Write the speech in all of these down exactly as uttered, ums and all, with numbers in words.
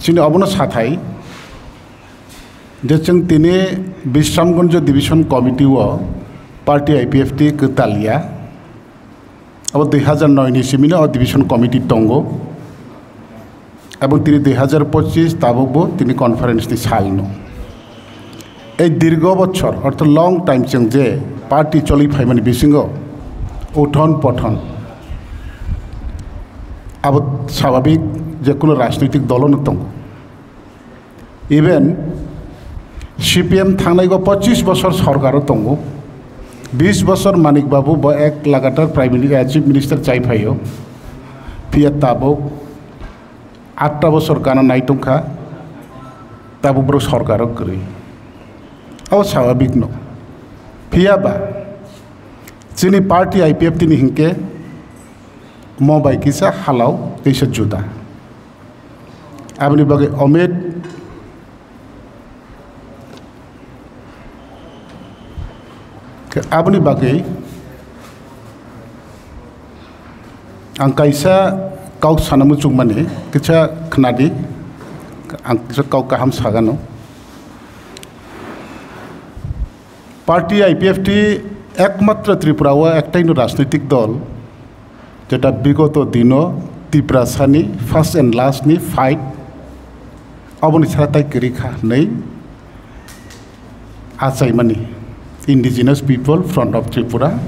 Chini obono sathai je chwng tini Bisramganj Division Committee o party I P F T kwtal ya. Abo dui hazar noi ni simino o division committee tongo. Abo tini dui hazar pochis tabukbo tini conference ni salno. Ei dirgo bochor, ortho long time chwng je party choli phaimani bisingo uthon pothon abo swabhabik je kuno rajnoitik dolono tongo. Even C P M thangnai go pochis bosor sorkaro tongo, bis bosor Manik Babu bo ek lagatar Prime Minister, Chief Minister chai phaio, phiya tabuk atta bosor gana nai tongkha, tabuk borok sorkaro kwrwi. Abo swabhabik no. Phiya ba chini party I P F T ni hinkhe mo bai kisa halao teisa juda. Aboni bagwi Omit, aboni bagwi ang kaisa kok sana muchungmani, kisa khnadi, ang kisa kok kaham sagano. Party I P F T ekmatro Tripura o ektaino rajnoitik dol, jeta bigoto dino Tiprasani first and last ni fight aboni sara tai kwrwi kha hwnwi achaimani Indigenous People Front of Tripura,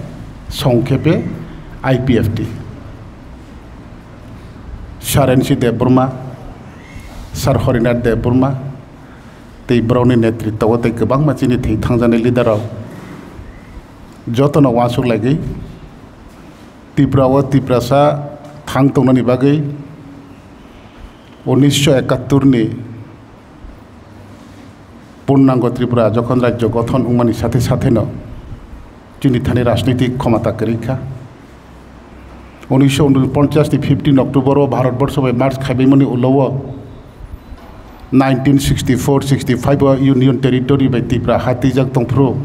songkhepe I P F T. Sir N C Debbarma, Sir Harinath Debbarma, tei borokni netritwo tei kwbangma chini thwi thangjaknai leader rok jotono uansuk lagwi Tripura o Tiprasa thang tongnani bagwi unisho ekattor ni Purnango Tripura jokhon rajyo gothon wngmani sathe satheno chini thani rajnitik khomota kwrwi kha. Unisho unoponchas ni fifteen October o Bharat borsho bai merge khaibaimani ulo o nineteen sixty-four sixty-five o Union Territory bai Tripura ha twijak tongphuru.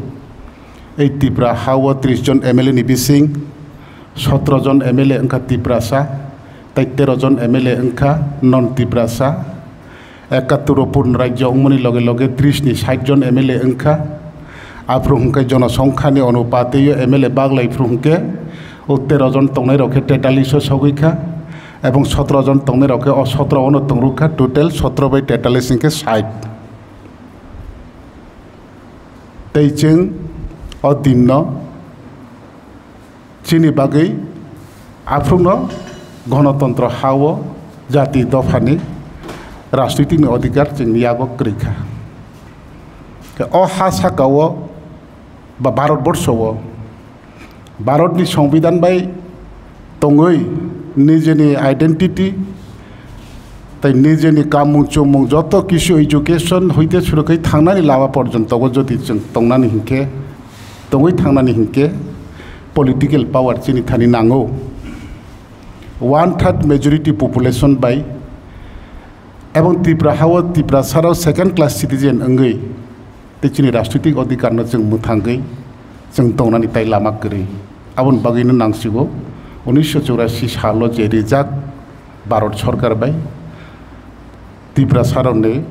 Ei Tripura ha o tris jon M L A ni bising sotro jon M L A wngkha Tiprasa, tei tero jon M L A wngkha non Tiprasa. Ekattor o purno rajyo wngmani loge loge tris ni sait jon M L A wngkha. Aphuru hwnkhe jonosongkhani onupatwi o M L A baglai phuru hwnkhe o tero jon tongnai rok khe tetallis o sogwi kha, ebong sotro jon tongnai rok khe o sotro o no tongrwk kha, total sotro bai tetallis hwnkhe sait. Tei chwng o din no chini bagwi aphurukno gonotontro ha-o jati dophani rajnitikni odhikar chwngni yago kwrwi kha. Khe o ha saka-o ba Bharat borsho-o Bharatni Songbidan bai tongwi nijeni identity tei nijeni kamung chumung joto kisu education hoite suru khe thangnani lama porjonto o jodi chwng tongnani hinkhe, tongwi thangnani hinkhe political power chini thani nango. One third majority population bai ebong Tripura ha-o Tiprasarok second class citizen wngwi tei chini rajnitik odhikarno chwng mwthangwi chwng tongnani tai lama kwrwi. Aboni bagwino nangsigo unisho churashi salo je rijak Bharat Sorkar bai Tiprasarokni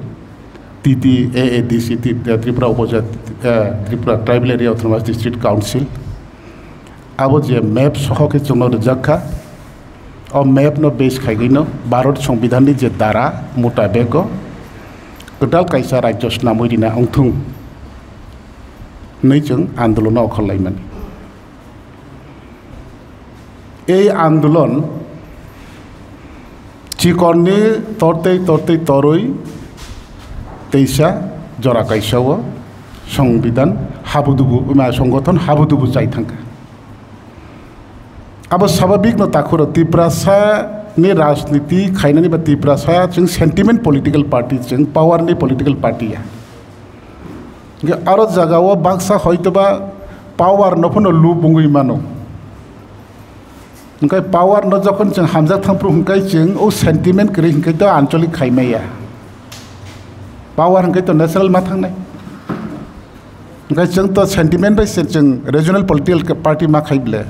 T T A A D C, Ti-, Tripura Upojat-, eh, Tripura Tribal Area Autonomous District Council, abo je map soho khe chwngno rijak kha, o map no base khaigwino Bharat Songbidanni je dara mutabeko kwtal kaisa rajyo snamwi rina wngthung hwnwi chwng andolono okhorlaimani. Ei andolon chikorni tortei tortei torwi teisa jora kaisa-o Songbidan habudubu, ma, songgothon habudubu chai thangkha. Abo swabhabikno takhuro Tiprasani rajniti khainani ba Tiprasa chwng sentiment political party, chwng power ni political party ya. Hwnkhe aro jagao baksa hoitoba power no phano lub wngwi mano. Hwnkhe power no jokhon chwng hamjak thangphuru hwnkhe chwng o sentiment kwrwi hwnkhe to ancholic khai maya. Power hwnkhe to natural ma thangnai. Hwnkhe chwng to sentiment bai se chwng regional political party ma khai ble.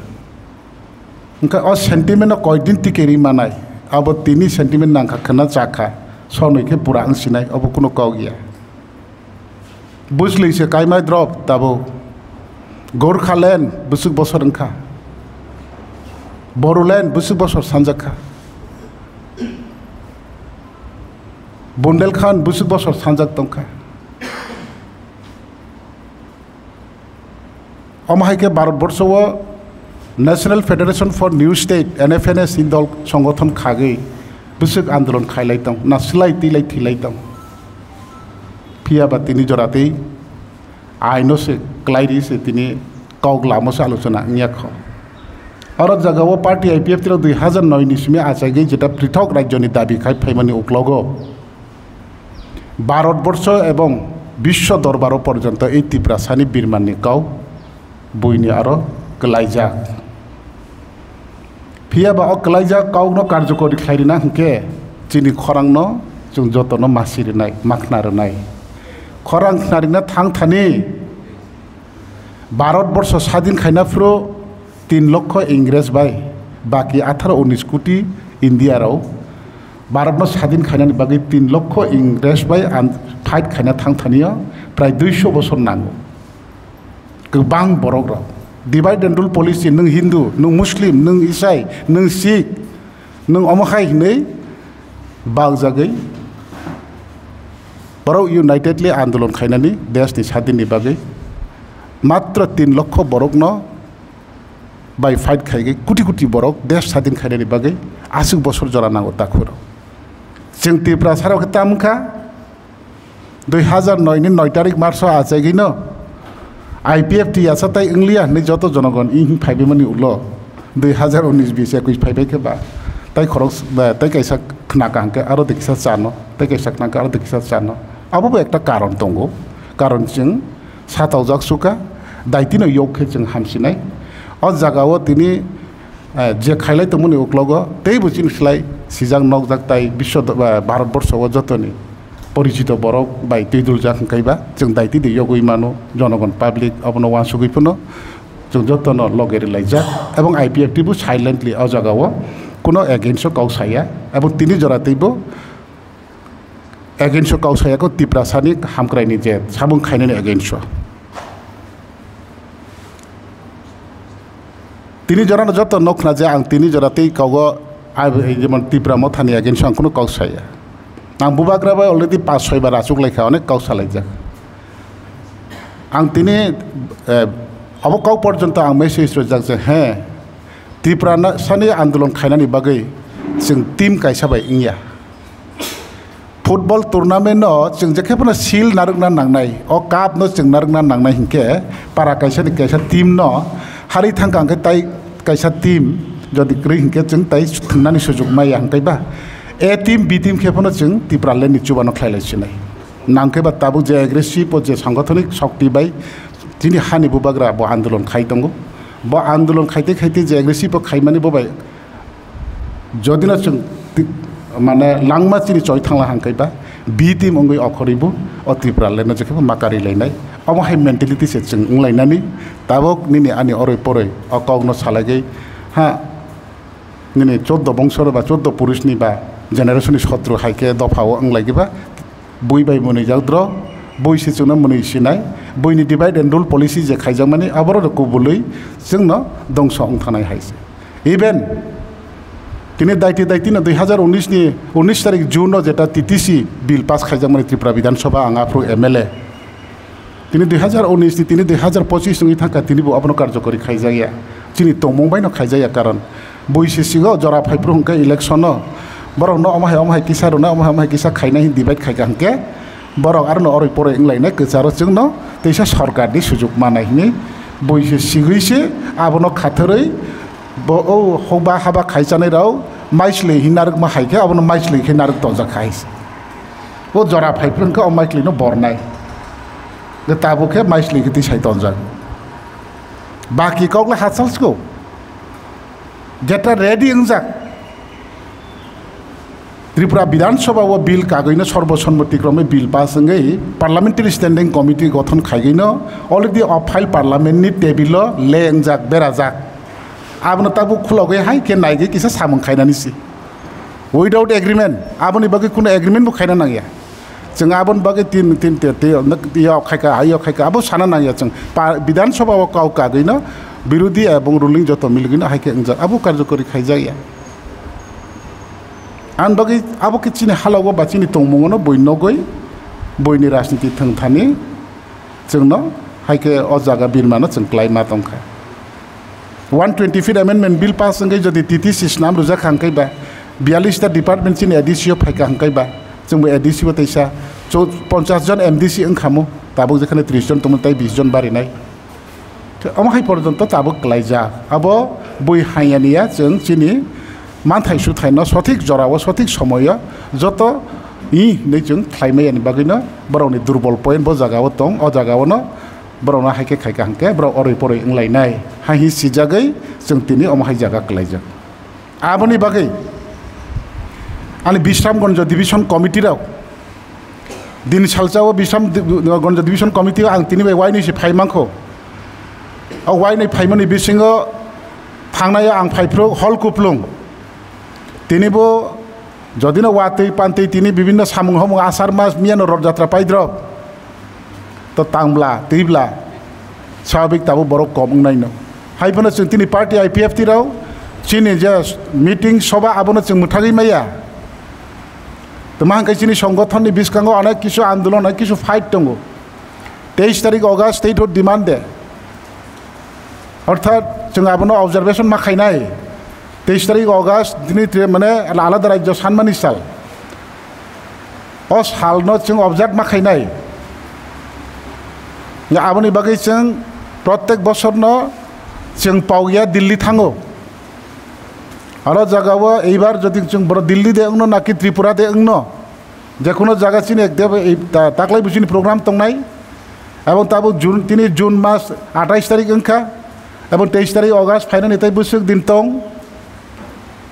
Hwnkhe o sentiment no koidin tikeri manai, abo tini sentiment nangkha khwna chakha, sonoi khe pura wng sinai, obo kunu kok ya. Bujli se kaimai drop tabuk. Gorkhaland bwswk bosor wngkha. Bodoland bwswk bosor sanjak kha. Bundelkhand bwswk bosor sanjak tongkha. Omo hai khe Bharat borsho o National Federation for New State, N F N S, ni dol songothon khagwi bwswk andolon khailai tong, na swlai twilai thwilai tong. Phiya ba tini jora tei aino se kwlai ri se tini kok lamo se alochona wngya kho. Oro jaga o party I P F T rok dui hazar noi ni simi achaigwi jeta prithok rajyoni dabi khai phaimani uklogo Bharat borsho ebong biswo dorbaro porjonto ei Tiprasani birmanni kok buini aro kwlaijak. Phiya ba o kwlaijak kokno karjokori khlai rina hwnkhe chini khorangno chwng jotono masi rwnai, ma khna rwnai. Khorang khna rina thang thani Bharat borsho sadin khaina phuru tin lokho Ingres bai baki atharo unis koti India rok Bharat no sadin khainani bagwi tin lokho Ingres bai an-, fight khaina thang thani o prai duiso bosor nango. Kwbang borok rok. Divide and rule policy, nwng Hindu, nwng Muslim, nwng Isai, nwng Sikh, nwng omo hai hinwi bagjagwi borok unitedly andolon khainani desh ni sadin ni bagwi matro tin lokho borok no bai fight khaigwi kuti kuti borok desh sadin khainani bagwi aswk bosor jora nango takhuk rok. Chwng Tiprasa rok khe tamo wngkha? Dui hazar noi ni noi tarik March o achaigwi no I P F T yasa tai wngliya hinwi joto jonogon wng phaibaimani ulo dui hazar unis bis ekwis phaibai khe ba tai khorok ba tai kaisa khna kaham khe aro de kisa chano, tai kaisa khna khe aro de kisa chano. Abo bo ekta karon tongo. Karon chwng sataojak sukha, daitino yok khe chwng hamsinai. O jaga o tini eh, je khailai tongmani uklogo teibo chini slai sijak nokjak tai biswo do-, eh, Bharat borsho o jotoni porichito borok bai twiduljak hwnkhe ba chwng daiti de yogwi mano, jonogon public obono uansugwi phano chwng jotono loge rwlaijak ebong I P F T bo silently o jaga o kuno against o kok saya ebong tini jora teibo against o kok saya kho Tiprasani hamkraini je samung khainani against o. Tini jorano joto nokna je ang tini jora tei kogo, ah, jemon Tipra Mothani against ang kunu kok saya. Ang bubagra bai already pas soi bar achuk laikha, onek kok salaijak. Ang tini, eh, obo kok porjonto ang message rojak je, he, Tipra na, sani andolon khainani bagwi chwng team kaisa bai wngya. Football tournament no chwng je khe phano seal narwkna nangnai, o cup no chwng narwkna nangnai hinkhe para kaisa ni kaisa team no harwi thangkha hinkhe tai kaisa team jodi kwrwi hinkhe chwng tai thwngnani sujuk maya hinkhe ba A team, B team khe phano chwng Tipraland ni chuba no khlai lai sinai. Nangkhe ba tabuk je aggressive o je sangathonik shokti bai chini hani bubagra bo andolon khai tongo. Bo andolon khaite khaite je aggressive o khaimani bo bai Jodi no chwng ti-, mane langma chini choi thangla hangkhe ba, B team wngwi okhorwi bo o Tipraland no jekhe bo makari lainai. Omo hai mentality se chwng wnglainani. Tabuk nini ani oroi poroi o kok no salaiwi ha nini chordo bongso ba chordo purush ni ba generation ni sotro hai khe dopha o wnglaigwi ba. Bui bai mwnwijak dro, bui se chwngno mwnwi sinai, buini divide and rule policy je khaijakmani, aborok kubului chwngno dongso wng thanai hai se. Even tini daiti daiti no dui hazar unis ni unis tarik June no jeta T T C bill pass khaijakmani Tripura Bidhan Sabha ang aphuru M L A. Tini dui hazar unis ni tini dui hazar pochis wngwi thangkha, tini bo abono karjokori khaijakya. Chini tongmung bai no khaijakya, karon bui se sigo jora phaiphru hwnkhe election no borok no omo hai omo hai kisa rwna, omo hai omo hai kisa khaina hin divide khaikha hwnkhe borok aro no oroi poroi wnglainai kwcharo chwngno teisa sorkar ni sujuk manai hinwi bui se sigwi se abono khatharwi bo o hokba haba khai chanai rok maislwi hin narwkma hai khe abono maislwi khe narwk tonjak kha hai se. O jora phaiphru hwnkhe o maislwi no bornai. Tabuk khe maislwi khe tisai tonjak. Baki kok le hachal siko. Jeta ready wngjak. Tripura Bidhan Sabha o bill kagwi no sorbo sonmoti kromwi bill pass wngwi Parliamentary Standing Committee gothon khaigwi no already o file Parliament ni table o le wngjak, berajak. Abono tabuk khulogwi hai khe naigwi kisa samung khainani si. Without agreement, aboni bagwi kuno agreement bo khaina nangya. Chwng aboni bagwi tin, tin, te, te, yok khaika, ha yok khaika, abo sana nangya chwng. Pa, Bidhan Sabha o kau kagwino birodhi ebong ruling joto milgwino hai khe wngjak, abo karjokori khaijakya. Ani bagwi abo khe chini halogo ba chini tongmungono bui nogwi, buini rajniti thwng thani chwngno hai khe o jaga birmano chwng kwlai ma tongkha. One twenty feet amendment bill pass wngwi jodi T T C snam rwjak kha hwnkhe ba, biyallis ta department chini A D C o phaikha hwnkhe ba, chwngbo A D C o teisa, chou-, ponchash jon M D C wngkhamu, tabuk jekhane tris jon tongmani tei bis jon barinai. Omo hai porjonto tabuk kwlaijak. Abo bui haiya niya chwng chini manthai suthaino sothik jorao, sothik somoyo joto i hinwi chwng khlaimaya ni bagwino borokni durbol point bo jagao tong, o jagaono borokno hai khe khaika hwnkhe borok oroi poroi wnglainai. Hai hi sijagwi chwng tini omo hai jaga kwlaijak. Aboni bagwi ani Bisramganj Division Committee rok, din salsa o Bisram di-, Ganj Division Committee o ang tini bai wainwi se phai mankho. O wainwi phaimani bisingo thangnai o ang phaiphru hol kuplung. Tini bo jodino watwi pantwi tini bibinno samung homung asar mas miyano rot jatra paidrop. To tangbla, twibla, swabik tabuk borok kom wngnaino. Hai phano chwng tini party I P F T rok chini je meeting soba abono chwng mwthagwi maya. Tamo hwnkhe chini songothonni bwskango onek kisu andolon, onek kisu fight tongo. Teis tarik August state hood demand de. Orthat chwng abono observation ma khainai. Teis tarik August dini tre mane alada rajyo sanmani sal. O salno chwng observe ma khainai. Aboni bagwi chwng protek bosorno chwng pogya Delhi thango. Aro jagao eibar jodi chwng boro Delhi de wngno naki Tripura de wngno, jekhuno jaga chini ekde ei ta-, taklai buchini program tongnai. Ebong tabuk June, tini June mas atais tarik wngkha. Ebong teis tarik August phainani tei bwswk din tong.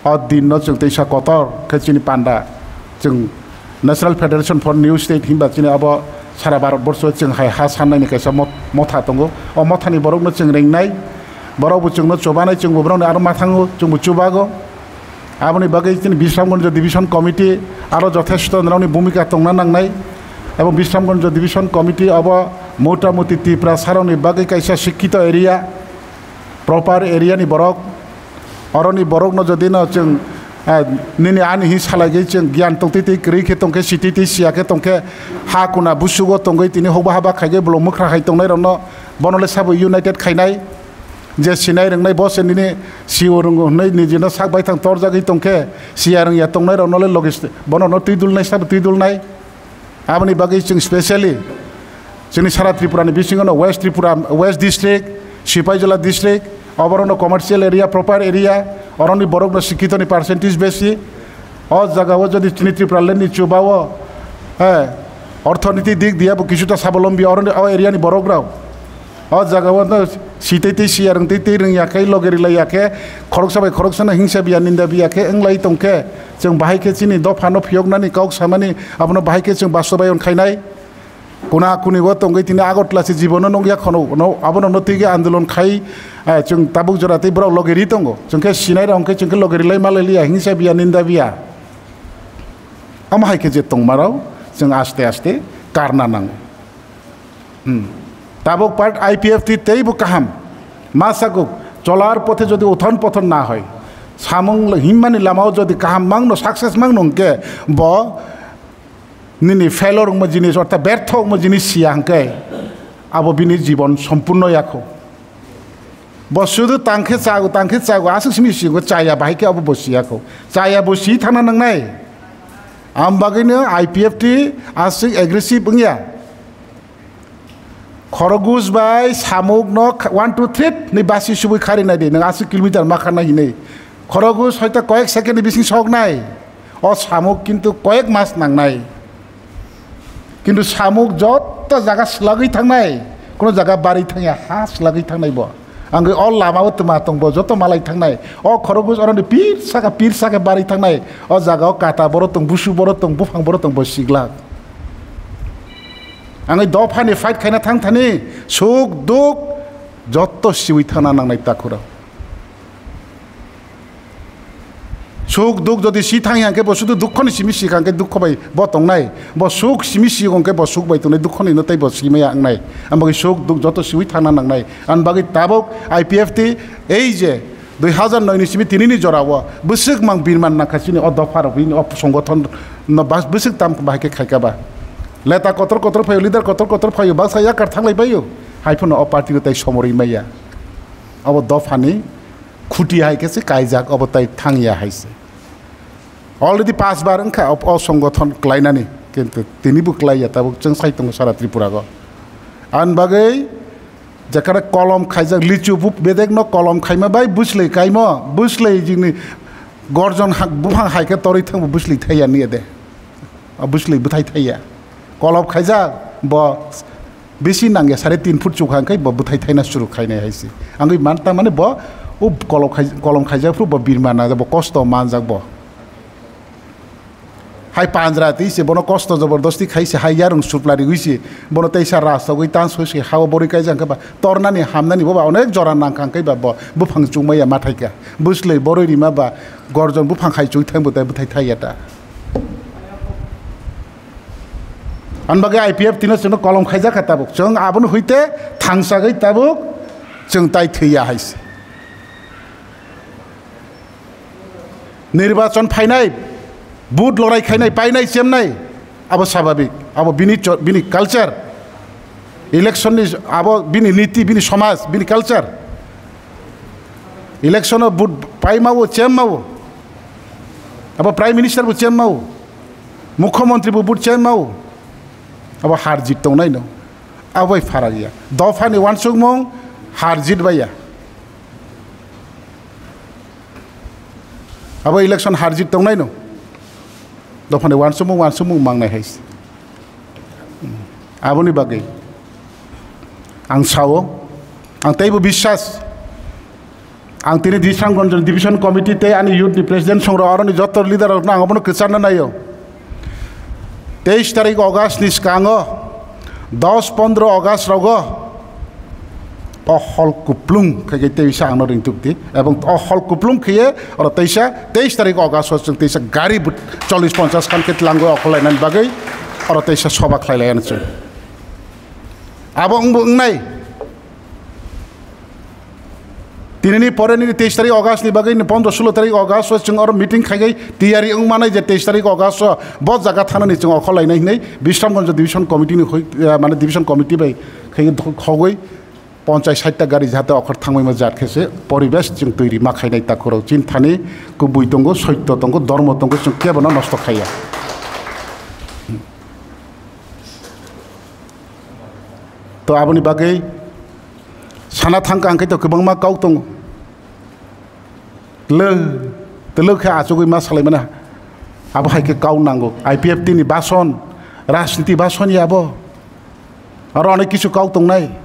O dinno chwng teisa kotor khe chini panda chwng National Federation for New State hinba chini abo sara Bharat borsho chwng hai ha sannaini kaisa mot-, motha tongo. O mothani borokno chwng ringnai, borokbo chwngno chubanai, chwngbo borokni aro mathango, chwngbo chubago. Aboni bagwi chini Bisramganj Division Committee aro jothesto norokni bhumika tongna nangnai. Abo Bisramganj Division Committee abo motamuti Tiprasarokni bagwi kaisa sikkito area, proper area ni borok. Oroni borokno jodi no chwng, eh, nini ani hi salai gwi chwng giyan tongtwi twi kwrwi khe tongkhe, sitwi twi siya khe tongkhe, ha kuna busugo tongwi tini hokba haba khaigwi bolong mwkhra hai tongnai rokno bono le sabo united khainai. Je sinai rwngnai bo se nini sio rwngo hwnwi nijino sak baithang torjagwi tongkhe, siya rwngya tongnai rokno le loge bono no twi dulnai sabo twi dulnai. Aboni bagwi chwng specially chini sara Tripura ni bisingo no West Tripura, West District, Sipaijala District, oborokno commercial area, proper area, oroni borokno sikkito ni percentage besi. O jaga o jodi chini Tripura land ni chuba o, eh, orthonoiti dik diya bo kisuta sabolombi oroni o area ni borok rok. O jaga o no sitei tei siya rwng tei tei rwng ya khe loge rilai ya khe khoroksa bai khoroksa no hingsa biya ninda biya khe wng lai tong khe chwng bahai khe chini dopha no phiyok nani kok samani abono bahai khe chwng bastobayon khainai. Kuna kuni o tongwi tini Agartala se jibono nukya khono, no, abono no twi khe andolon khai, eh, chwng tabuk jora tei borok loge ri tongo. Chwng khe sinai rok hwnkhe chwng khe loge rilai malai liya, hingsa biya, ninda biya. Omo hai khe je tongma rok chwng aste aste karna nango. Hmm. Tabuk part I P F T tei bo kaham. Ma sakuk, cholar pothe jodi uthon pothon na hoi, samung himmani lamao jodi kaham mangno, success mangno hwnkhe bo nini failure wngma jinis, ortha bertho wngma jinis siya hwnkhe abo bini jibon sompurno yakho. Bo sudu tangkhe chago, tangkhe chago, aswk simi sigo chaya, bahai khe abo bo siyakho. Chaya bo si thangna nangnai. Am bagwino I P F T aswk aggressive wngya. Khorogus bai samuk no kha-, one, two, three ni basi subui khari nai di, nwng aswk kilometer ma kharna hinwi. Khorogus hoito koyek second ni bising sok nai. O samuk kintu koyek mas nangnai. Kintu samuk joto jaga swlagwi thangnai, kuno jaga bari thangya, ha swlagwi thangnai bo. Ang o lama o twma tong bo, joto malai thangnai. O khorogus oroni pir saka, pir saka bari thangnai. O jaga o kata boro tong, busu boro tong, buphang boro tong, bo siglak. Ang dophani fight khaina thang thani, suk duk joto siwi thangna nangnai takhurok. Suk duk jodi si thang ya hwnkhe bo sudu dukho ni simi si kha hwnkhe dukho bai bo tongnai. Bo suk simi si hwnkhe bo suk bai tongnai, dukho ni no tei bo simaya wngnai. Ang bagwi suk duk joto siwi thangna nangnai. Ang bagwi tabuk I P F T ei je dui hazar noi ni simi tini ni jora o bwswk mang birman nangkha chini o dopha rok bini o songothon no bas bwswk tam bahai khe khaika ba. Leta kotor kotor phaio, leader kotor kotor phaio, baksa yakar thanglai baio. Hai phano o party no tei somorwi maya. Abo dopha ni khuti hai khe se kaijak, abo tei thang ya hai se. Already pas bar wngkha o, o songothon klainani, kintu tini bo klaiya, tabuk chwng sai tongo sara Tripura o. Ani bagwi jekhare kolom khaijak lichu bu bedekno kolom khaima bai bwslwi kaimo, bwslwi jini gorjon ha-, buphang hai khe torwi thangbo bwslwi thaiya niya de. O bwslwi bwthai thaiya. Kolom khaijak bo bisi nangya sare tin foot chukha hwnkhe bo bwthai thaina suru khainai hai se. Angwi man ta mane bo o kolom khai-, kolom khaijak phuru bo birma na bo kosto manjak bo. Hai panjra twi se bono kosto jobordosti khai se hai yarung supla riwi se bono teisa rastogwi tansoi se hao borwi kaijak hwnkhe ba tornani hamnani bo ba onek jora nangkha hwnkhe ba bo buphang chukmaya ma thaika. Bwslwi borwi rima ba gorjon buphang hai chwi thangbo tei bwthai thaiya ta. Ani bagwi I P F T no chwngno kolom khaijak kha tabuk. Chwng abono huite thangsagwi tabuk chwng tai thwiya hai se. Nirbachon phainai, vote lorai khainai, painai chemnai, abo sababik, abo bini cho-, bini culture. Election ni abo bini niti, bini somaj, bini culture. Election o vote paimao, chemmao. Abo Prime Minister bo chemmao. Mukhyamantri bo vote chemmao. Abo har jit tongnai no. Abo bai pharak ya. Dopha ni uansukmung har jit bai ya. Abo election har jit tongnai no. Dophani uansukmung, uansukmung mangnai hai se. Aboni bagwi ang sao, ang teibo biswas, ang tini Disramganj Division Committee tei ani youth ni president songrok aroni joto leader rokno ang abono kwcharna naio. Teis tarik August ni swkango, dos pondro August rogo, o hol kuplung khe khe teisa ang no ringtuk di, ebong o hol kuplung khe ye oro teisa teis tarik August o chwng teisa gari but chollish ponchash khan khe tlangwi okhol lainani bagwi oro teisa soba khlai lai anw chwng. Abo wngbo wngnai. Tinini pore nini teis tarik August ni bagwi ni pondro sulo tarik August o chwng oro meeting khaigai tiyari wng manai je teis tarik August o bo jaga thanani chwng okhol lainai hinwi Bisramganj Division Committee ni hoi, eh, mane Division Committee bai khe khogwi ponchai sait ta gari jahate okhor thangbai ma jat khe se poribesh chwng twi rima khainai takhurok chini thani kubui tongo, soito tongo, dormo tongo, chwng kebono nosto khaiya. To aboni bagwi sana thangkha hwnkhe to kwbangma kok tongo. Twlwk, twlwk khe achugwi ma salaimani abo hai khe kok nango. I P F T ni bason, rajniti bason ya abo. Aro onek kisu kok tongnai.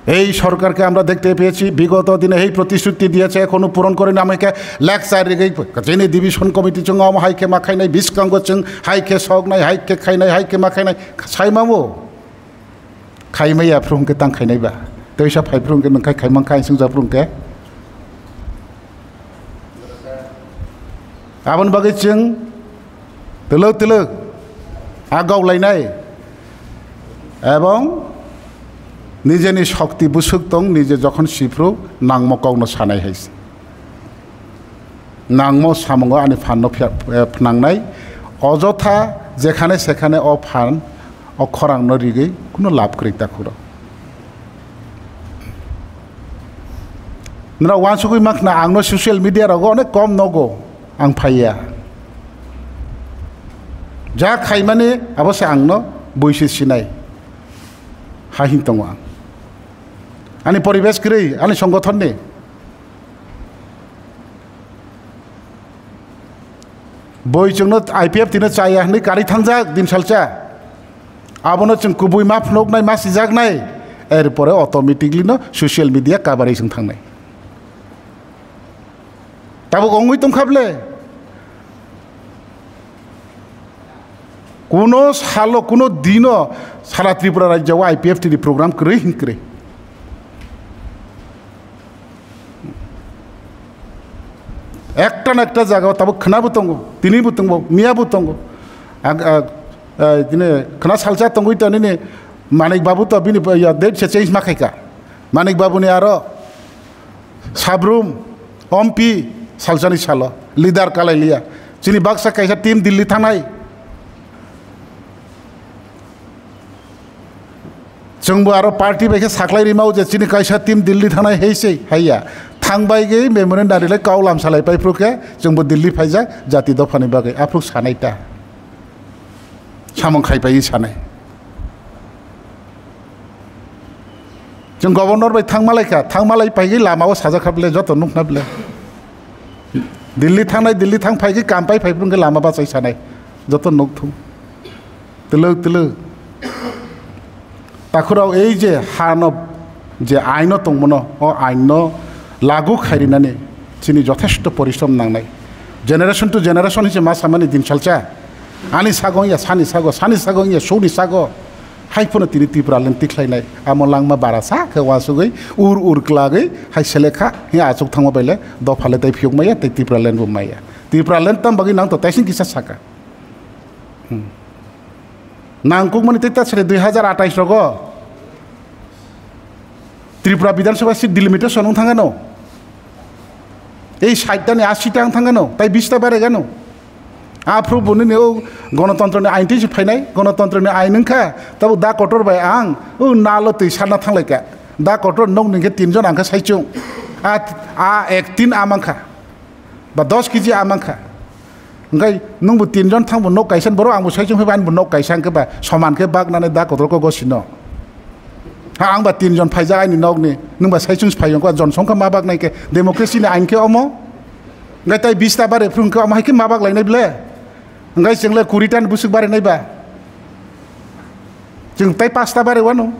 এই সরকারকে আমরা দেখতে পেয়েছি, বিগত দিনে এই প্রতিশ্রুতি দিয়েছে, এখনো পূরণ করেনি। আমাকে লেকচার রিগেই যেনি ডিভিশন কমিটি চুং অম হাইকে মাখাইনাই, বিস্কাঙ্গ চুং হাইকে সগনাই, হাইকে খাইনাই, হাইকে মাখাইনাই, সাইমামো। Khaimaya phrung khe tang khainai ba. Teisa phai phrung khe nung khai khaimang khai sung ja phrung khe. Aboni bagwi chwng twlwk twlwk agau lainai ebong nijeni shokti bwswk tong, nije jokhon siphru nangmo kokno sanai hai se. Nangmo samungo ani phanno phya-, eh, phnangnai. Ojotha jekhane sekhane o phan, o khorangno rigwi kuno lab kwrwi ta khuro. Nora wansugwi makhna angno social media rogo onek kom nogo ang phaiya. Ja khaimani abo se angno buisi sinai. Ha hin tongo ang. Ani poribesh kwrwi, ani songothonni. Boi chwngno I P F T no chaya hwnwi karwi thangjak din salsa. Abono chwng kubui ma phunuknai, ma sijaknai. Erpore automatically no social media coverage wng thangnai. Tabuk wngwi tongkha ble. Kuno salo, kuno dino sara Tripura rajya o I P F T ni program kwrwi hin kwrwi. Ekta na ekta jaga o tabuk khwnabo tongo, tinibo tongo, miyabo tongo. Ag-, ag-, eh, tini khwna salsa tongwi to nini Manik Babu to bini, ya, date se change ma khaika. Manik Babu ni aro Sabrum, Ompi, salsani salo, leader kalai liya. Chini baksa kaisa team Delhi thangnai. Chwngbo aro party bai khe saklai rimao je chini kaisa team Delhi thangnai hei sei, haiya. Thangbai gei memorandum rilai kau lam salai pai phru khe chwngbo Delhi phaijak jati dophani bagwi aphuk sanai ta. Samung khai pai sanai. Chwng governor bai thangma lai kha, thangma lai pai gei lama o sajak kha bile joto nukna bile. Delhi thangnai, Delhi thang phai gei kam pai phai phru khe lama bachai sanai. Joto nuk thung. Twlwk twlwk. Takhurao ei je hano je aino tongmano, o aino lagu khairinani chini jothesto porishrom nangnai. Generation to generation hinse ma samani din salcha. Ani sago ya, sani sago, sani sago ya, suni sago. Hai phano tini Tipraland tikhlainai. Amo langma bara sa khe wasugwi, ur ur klagwi, hai selekha, hi achuk thangma baile, dophale tai phiyok maya, tai Tipraland bo maya. Tipraland tam bagwi nang to taising kisa saka. Hmm. Nangkukmani tei ta sere dui hajar atais rogo Tripura Bidhan Sabha seat delimitation wng thangano. Ei sait ta ni asi ta wng thangano, tai bis ta bare gano. Aphuru bo nini o gonotontro ni ain tei se phainai, gonotontro ni ain wngkha, tabo da kotor bai ang o nalo twi sarna thanglaika. Da kotor nok ni hwnkhe tin jon ang khe saichung. A, a ek tin a mankha. Ba dos kg a mankha. Hwnkhe nwngbo tinjon thangbo nok kaisa ni borok, angbo saichung phaiba, anibo nok kaisa hwnkhe ba soman khe baknani da kotorko gosino. Ha, angba tinjon phaijak aini nokni, nwngba saichung se phai hwnkhe ba jon songkha ma baknai khe democracy ni ain khe omo. Hwnkhe tai bis ta bare phuru hwnkhe omo hai khe ma baklainai ble? Hwnkhe chwngle kuri ta ni bwswk bare nai ba? Chwng tai pasta bare wano.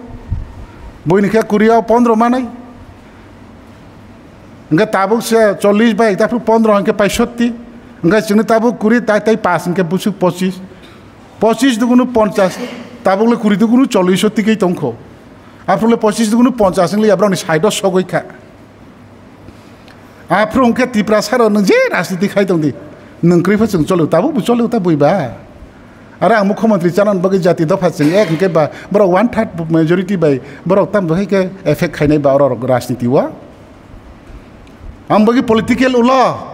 Buini khe kuri o pondro manai. Hwnkhe tabuk se chollish bai, taphuru pondro hwnkhe paishotti. Hwnkhe chwngno tabuk kuri tai, tai pash hwnkhe bwswk pochis. Pochis dugunu ponchas, tabukle kuri dugunu chollish o tikei tongkho. Aphurule pochis dugunu ponchas wngli abrokni side o sogwi kha. Aphuru hwnkhe Tiprasa rok nwng je rajniti khai tongdi. Nwng kwrwi pha chwng cholo, tabuk bo cholo ta buiba. Aro ang mukhyamantri chana bagwi jati dopha chwng ek hwnkhe ba borok one third majority bai borok tamo hai khe effect khainai ba oro rok rajniti o. Ang bagwi political ulo.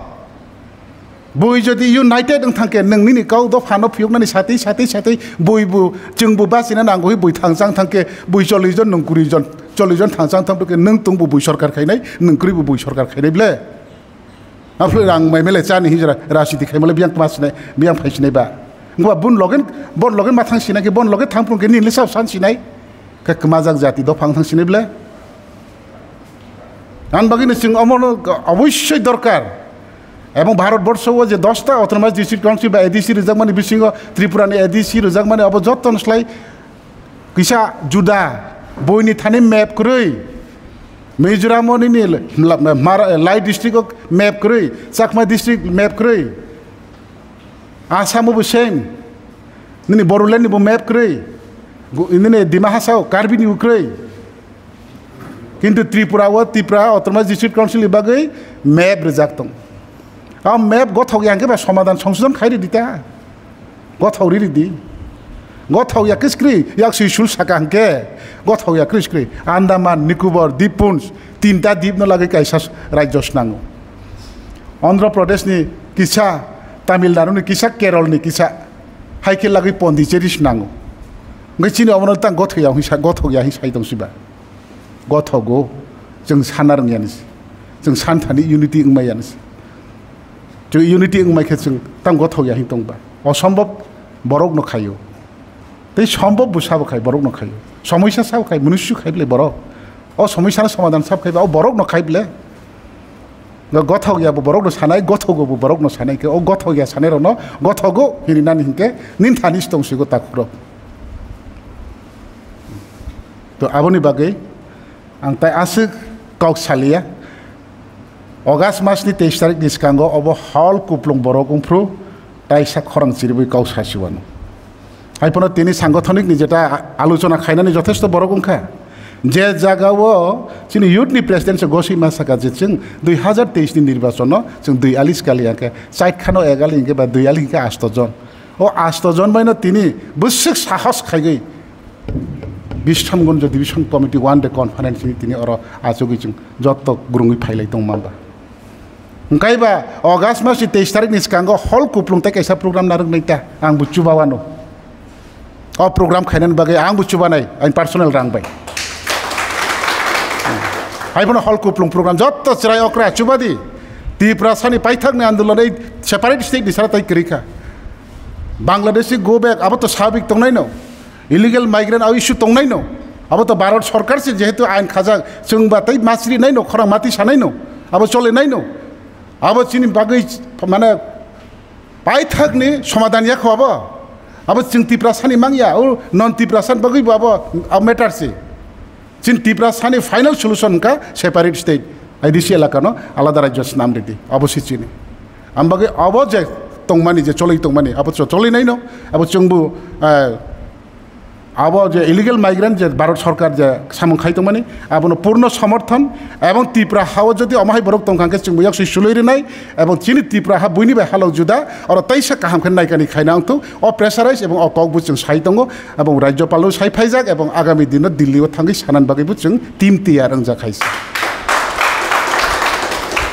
Bui jodi united wng thangkhe, nwng nini kau dophano phiyoknani satwi, satwi, satwi bui bo, chwng bo bachina nango hwi bui thangchang thangkhe, bui chollish jon, nwng kuri jon, chollish jon thangchang thangkhe, nwng tong bo bui sorkar khainai, nwng kwrwi bo bui sorkar khainai ble. Aphuru rang mai mele chani hinjra rajniti khaimale biyang kma sinai, biyang phai sinai ba. Wngkha bon logen, bon logen ma thang sinai khe, bon loge thang phung khe nini le sao san sinai. Khe kwmajak jati dophang thang sinai ble. Ang bagwino chwng omono obossoi dorkar. Ebong Bharat borsho o je dosta autonomous district council ba A D C rwjakmani bisingo Tripura ni A D C rwjakmani obo jottoni slai kisa juda, boini thani map kwrwi. Mizoram o nini la-, la-, Mara-, Lai district o map kwrwi, Chakma district map kwrwi. Assam o bo same. Nini Bodoland ni bo map kwrwi. Gu-, nini Dima Hasao, Karbi ni bo kwrwi. Kintu Tripura o Tripura Autonomous District Council ni bagwi map rijak tong. A map gothok ya hwnkhe ba somadan songsodon khai ridi ta. Gothok ri ridi. Gothok ya khe skri, yak sui sul saka hwnkhe. Gothok ya khe skri. Andaman, Nicobar, Dippuns, tinta dip no lagwi kaisa s-, rajyo swnango. Andhra Pradesh ni kisa, Tamil Nadu ni kisa, Kerala ni kisa. Hai khe lagwi Pondicherry swnango. Hwnkhe chini omono tang gothok ya hwnsa, gothok ya hwnsa sai tong siba. Gothogo, chwng sana rwngya nisi. Chwng santhani unity wngmaya nisi. Chwng unity wngmai khe chwng tang gothok ya hin tongba. Osombob borok no khayo. Tei sombob bo sabo khai borok no khayo. Somoisa sabo khai, munusu khai bile borok. O somoisa no somadan sabo khai ba, o borok no khai bile. Gothok ya bo borok no sanai, gothogo bo borok no sanai khe, o gothok ya sanai rok no gothogo hini nani hinkhe nin thani si tong sigo takhuk rok. To aboni bagwi ang tai aswk kok saliya. August mas ni teis tarik ni swkango obo hol kuplung borok wngphru taisa khorang chiribwi kok sasiwano. Hai phano tini sangothonik ni jeta a-, alochona khainani jothesto borok wngkha. Je jagao chini youth ni president se gosoi ma saka je chwng dui hazar teis ni nirbachon no chwng dui ali swkali hwnkhe chait khano ek ali hwnkhe ba dui ali hwnkhe asto jon. O asto jon bai no tini bwswk sahos khaigwi Bisramganj Division Committee one day conference ni tini oro achugwi chwng jotto gwrwngwi phailai tongma ba. Hwnkhe ba August mas ni teis tarik ni swkango hall kuplung tei kaisa program narwknai ta ang bo chubawano. O program khainani bagwi ang bo chubanai, ang personal rang bai. Hai bono hall kuplung program jotto chwrai okra chubadi. Tiprasani paithakni andolon ei separate state ni sara tai kwrwi kha. Bangladeshi go back abo to sabik tongnai no. Illegal migrant abo issue tongnai no. Abo to Bharat Sarkar se jehetu ain khajak chwng ba tai masri nai no khorang mati sanai no. Abo chole nai no. Abo chini bagwi mane paithakni somadan ya kho abo. Abo chwng Tiprasani mangya, o non Tiprasan bagwi bo abo, abo matter se. Chini Tiprasani final solution wngkha separate state, I D C elakano alada rajyo swnam ridi, abo se chini. Ang bagwi abo je tongmani, je choli tongmani, abo cho-, choli naino, abo chwngbo, eh, abo je illegal migrant je Bharat Sarkar je samung khai tongmani, abono purno somorthon, ebong Tipra hao jodi omo hai borok tongkha hwnkhe chwngbo yaksui sului rinai, ebong chini Tipra ha buini bai halok juda, oro teisa kaham khe naikani khaina wngthok, o pressurize ebong o kokbo chwng sai tongo, ebong Rajyopal-o sai phaijak, ebong agami dino Delhi-o thangwi sanani bagwibo chwng team tiyar wngjak hai se.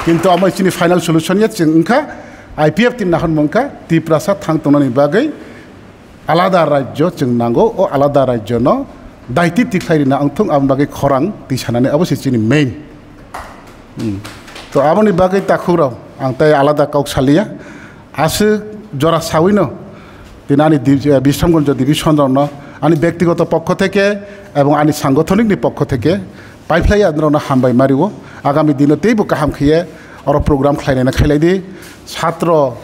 Kintu omo chini final solution ya chwng wngkha, I P F team nahon mungkha, Tiprasa thang tongnani bagwi, alada rajyo chwng nango, o alada rajyono daiti tikhlai rina wngthung, aboni bagwi khorang tisanani abo se chini main. Hmm. To aboni bagwi takhukrok ang tai alada kok saliya. Aswk jora sawino tini ani di-, eh, Bisramganj division rokno ani bektigoto pokho theke ebong ani sangothoniki pokho theke paiphlai anrokno hambai mario. Agami dino teibo kaham khiye oro program khlainai khailai di. Satro